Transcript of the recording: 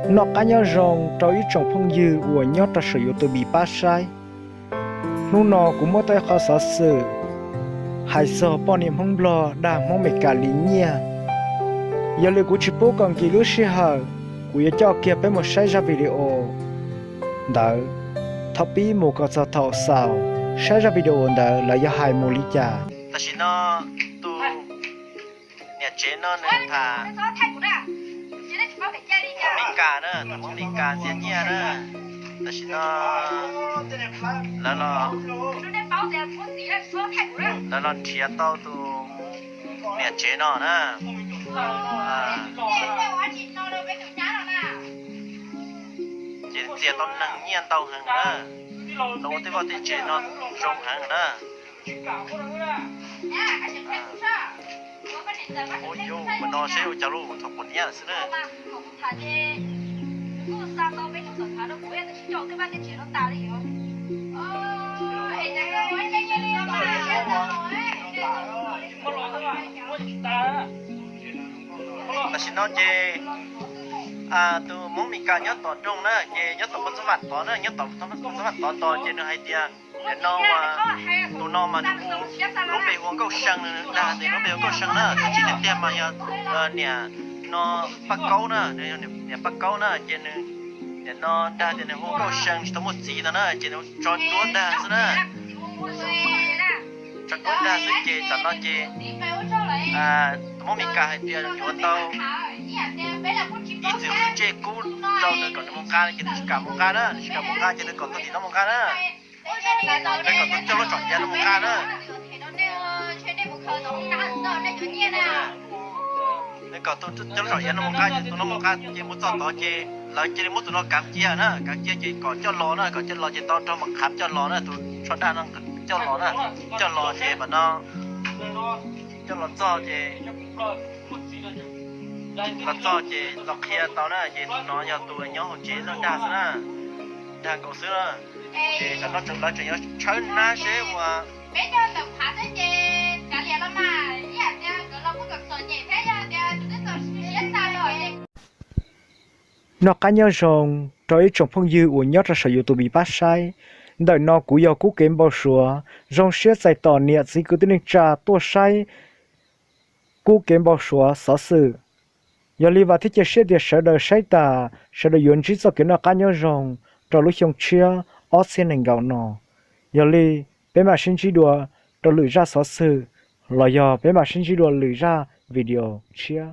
Noj qab nyob zoo rau ib tsoom phooj ywg uas nyob rau saum YouTube pab saib. Hnub no kuv muab tau ib qho xov xwm hais txog poj niam Hmoob Nplog dag Hmoob Meskas li nyiaj. Yog li kuv tsis pub kom nkim lub sij hawm, kuv yuav coj kiag peb mus saib zaj video ntawd, thaum pib mus kom txog thaum xaus, saib zaj video ntawd lawv yuav hais mus li cas. Tam sim no tus niam tsev no nws tham Meskas na, tus Hmoob Meskas ntxias nyiaj na. Tam sim no lawv los, lawv los nrhiav tau tus niam tsev no na. Ces ntxias tau neeg nyiaj ntau heev na, los ua tej vaj tej tsev no zoo heev na. Ua yus mus no seb ua cas lub thaum pom niab lawm xwb na. Tam sim no ces tus Hmoob Meskas nyob tom nroog na, ces nyob tom Pov Txob Vam tod na, nyob tom Pov Txob Vam tod tos ces nws hais tias, nim no tus no mas nws hu lub npe hu ua Nkauj See, nws dag tias lub npe hu Nkauj See na, tus txiv neej tiag mas yog niam no Paj Kaub na, niam Paj Kaub na, ces nws nim no dag tias nws hu Nkauj See tsis tau muaj txiv no na, ces nws tso duab dag xwb na. Tso duab dag xwb ces tam no ces tus Hmoob Meskas hais tias yuav tau ib txwm ntsej kub rau nws kom nws mus nqa, ces nws tsis kam mus nqa na, nws tsis kam mus nqa ces nws kom tus tim no mus nqa na. Nws kom tus coj lub tsom iav no mus nqa na. Nws kom tus coj lub tsom iav no mus nqa ces tus no mus nqa ces mus txog tod ces lawv cia li muab tus no kav cia na, kav cia ces kom coj los na, kom coj los ces tau raug mam qhav coj los na, tus tsho dag no coj los na, coj los ces mam no coj los txog ces los txog ces los qhia tau na, ces tus no yog tus nyob hauv tsev no dag xwb na, dag nkaus xwb na. Ces tam no lawv tseem yuav tshawb nab seb ua Noj qab nyob zoo rau ib tsoom phooj ywg uas nyob rau saum YouTube pab saib. Ntawm no kuv yog Kub Kev Npau Suav, zoo siab txais tos niam txiv kwv tij neej tsa tuaj saib Kub Kev Npau Suav xov xwm. Yog li vam thiab cia siab tias sawv daws saib tas sawv daws yuav ntsib txoj kev noj qab nyob zoo rau lub xyoo tshiab ob txhiab nees nkaum no. Yog li peb mam sib ntsib dua rau lwm zaj xov xwm los yog peb mam sib ntsib dua lwm zaj video tshiab.